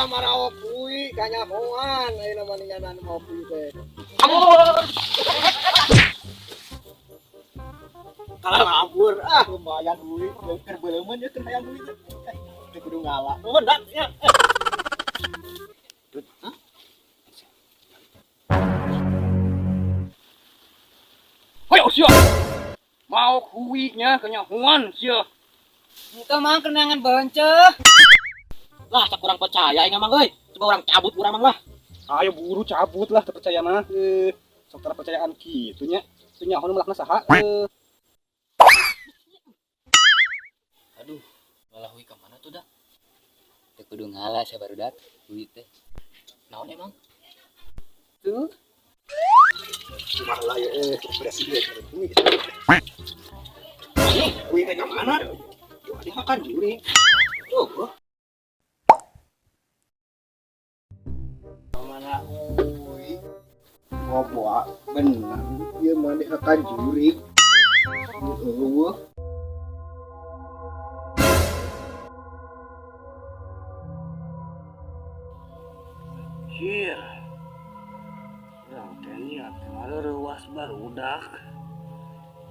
Sia marawa kui kanyahoan ayeuna mah ninganan mau kui teh. Kalah ngabur ah lumayan kui keur beuleumeun ye keur hayang kui teh. Teu kudu ngala. Nuhun dak nya. Hah? Hayo sia. Mau kuinya kenyahuan sia. Itu mang kenangan bonceh. Lah, tak kurang percaya aing mang euy. Coba orang cabut urang mang lah. Ayo buru cabut lah teu percaya mah. Sok tara percayaan kitu nya. Teu nyaho nu melakna saha. Aduh, malah hui ka mana tuh dah? Teu kudu ngalah sia barudak hui teh. Naon emang? Tuh. Kumaha lah ye presiden hui. Hui teh ka mana? Dimakan juri. Tuh. Mana ui. Ngoboa bener ieu mah dihakan juri. Eueuh. Hir. Urang teh niat ngareureuwas barudak.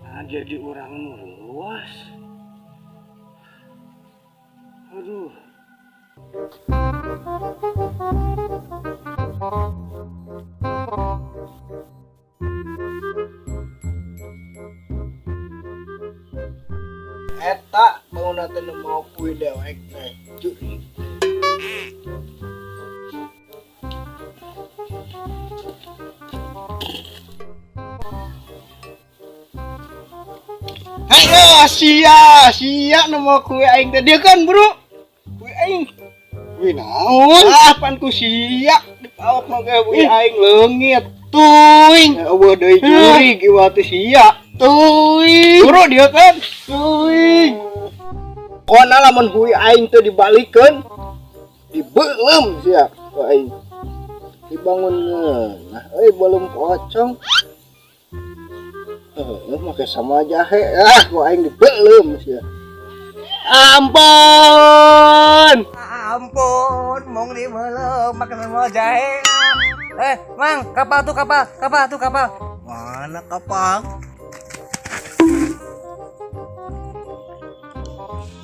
Nah jadi urang nu reuwas. Aduh. Eta bangunan teh mau kuy dewek teh juri. Hei, sia, sia nu mau kuy aing teh dia kan, Bro. Kuy aing. Wih, naon? Ah, pan ku sia dipaok nu ge kuy aing leungit. Tuing. Eueuh deui jurig ieu teh sia. Tuing. Bro dia kan. Tuing. Kona lamun hui aing teu dibalikeun dibeuleum sia ku aing. Dibangun nah euy belum pocong. Heeh, make sama jahe ah ku aing dibeuleum sia. Ampun. Ampun, mong dibeuleum make sama jahe. Mang, kapal tuh kapal, kapal tuh kapal. Mana kapal?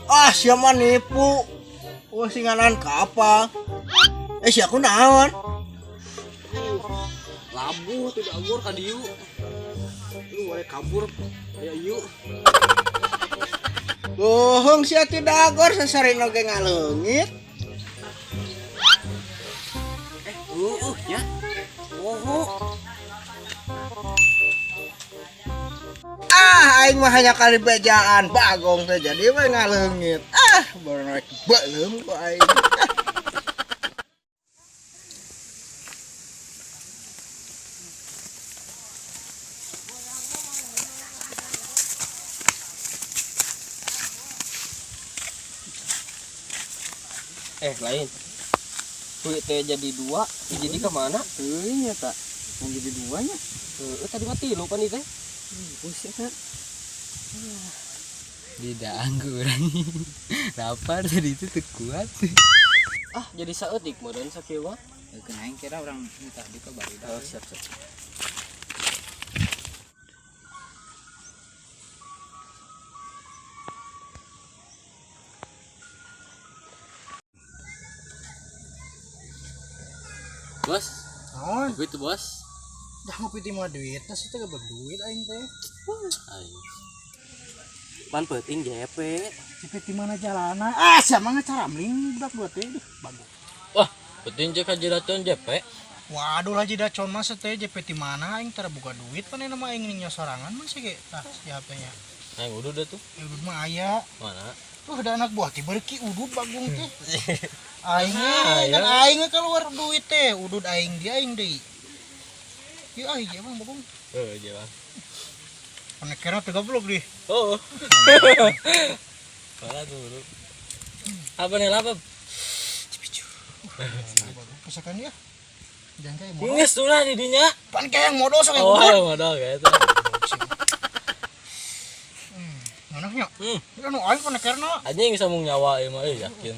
Ah, siapa nipu? Wah, singanan kapal. Siapa naon? Labuh tidak anggur ka dieu. Lu wae kabur aya ieu. Bohong sia tidak agor sasarina oge ngaleungit. Heueuh nya. Bohong. Ah, aing mah hanya kali bejaan bagong teh jadi we ngaleungit. Ah, baru naik beuleum ku aing. Lain. Hui teh jadi dua, jadi ke mana? Heuh nya tak. Yang jadi duanya. Heuh, tadi mah tilu pan ieu teh. Buset ta. Tidak anggur. Lapar tadi itu teu kuat. Ah, jadi saeutik meureun sakieu mah. Keun aing kira urang minta di ka barudak. Oh, siap, siap. Bos, Naon? duit tuh bos. Dah ngopi ti mah duit, nah teh gak duit aing teh. Aing. Pan peuting JP. JP ti mana jalana? Ah, sia mah ngacaramling budak dua teh. Duh, bagus. Wah, peuting jeung ka jidacon JP. Waduh lah jidacon mah teh JP ti mana aing tara boga duit pan mah aing ning sorangan mah sih ge. Tah, si HP-nya. Aing udud deh tuh. Ya, udud mah aya. Mana? Tuh ada anak buah ti berki udud bagong teh. Aing kan aing keluar duit teh, udud aing dia aing deui. Ieu aing emang bagong. Heuh, je bang. Mana kira teu goblok dih. Oh. Mana tuh, bro? Apa nih lapap? Cipicu. Bagong kesakan dia. Jangan kayak modal. Geus ulah di dinya. Pan kayak yang modal sok yang Oh, modal. ayo modal kayak itu. Mana nya? Ini anu aing pan kerna. Anjing bisa mung nyawa ieu mah euy yakin.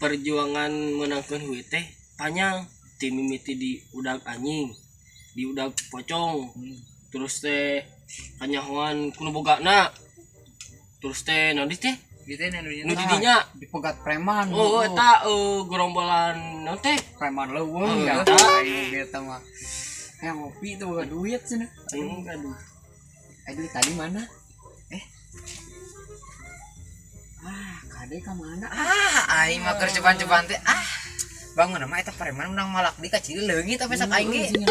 Perjuangan menangkeun hui teh panjang ti mimiti di udag anjing, di udag pocong. Terus teh kanyahoan kuno bogana. Terus teh naon teh? Gitu nu di dinya dipegat preman. Oh, eta gerombolan naon teh? Preman leuweung ya. Aing eta mah. Yang ngopi tuh boga duit cenah. Aduh. Aduh tadi mana? Ah, kade ka mana? Ah, aing mah keur ceban-ceban teh. Ah. Bangun mah eta preman menang malak di ka ciri leungit tapi sak aing ge.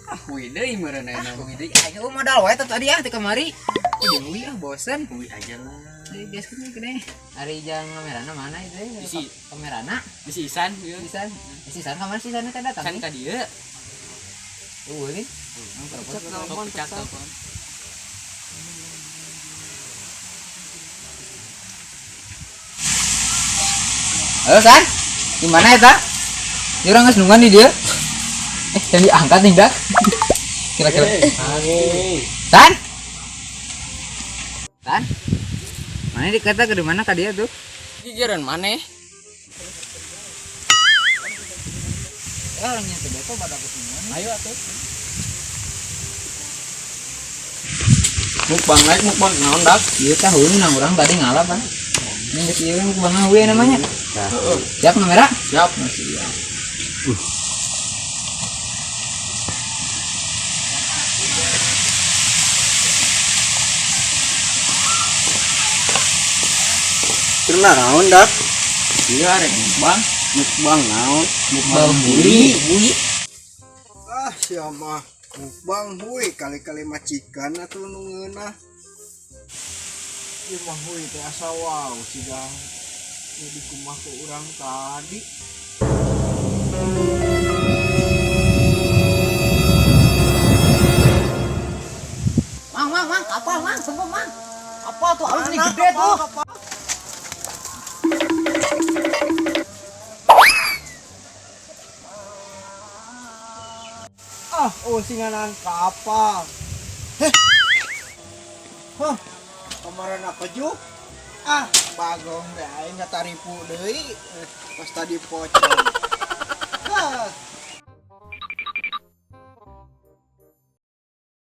Ah, huy deui meureun ayeuna. Ah, huy deui aing modal wae tadi ah teh kamari. Jeung huy ah bosen. Huy aja lah. Biasanya gede. Ari jang kamerana mana itu? Bisi kamerana. Bisi Isan, Isan. Bisi Isan kamana sih Isan teh datang? Isan ka dieu. Eueuh. Telepon, telepon. Halo San, gimana eta? Ini orang geus nungguan di dia. Jangan diangkat nih, Dak. Kira-kira. San. San. Mana dikata ke mana ka dia tuh? Gigireun maneh. Ya orangnya teh beto pada geus nungguan. Ayo atuh. Mukbang naik mukbang naon dak? Ieu tah heueuh nang urang tadi ngalah, Pan. Ini geus ieu mukbang we namanya. Siap kamera? Siap. Siap. Kena naon dak? Iya rek mukbang. Mukbang naon? Mukbang hui. Hui. Ah, sia mah mukbang hui kali-kali macikan atuh nu ngeunah. Ieu mah hui teh asa wow siga jadi kumaha ku urang tadi. Mang, mang, mang, kapal mang, semua mang. Kapal tuh alus nih gede tuh. Ah, oh singanan kapal. Heh. Hah, kemarin apa juk? Ah, bagong deh aing ngataripu deui. Pas tadi pocong.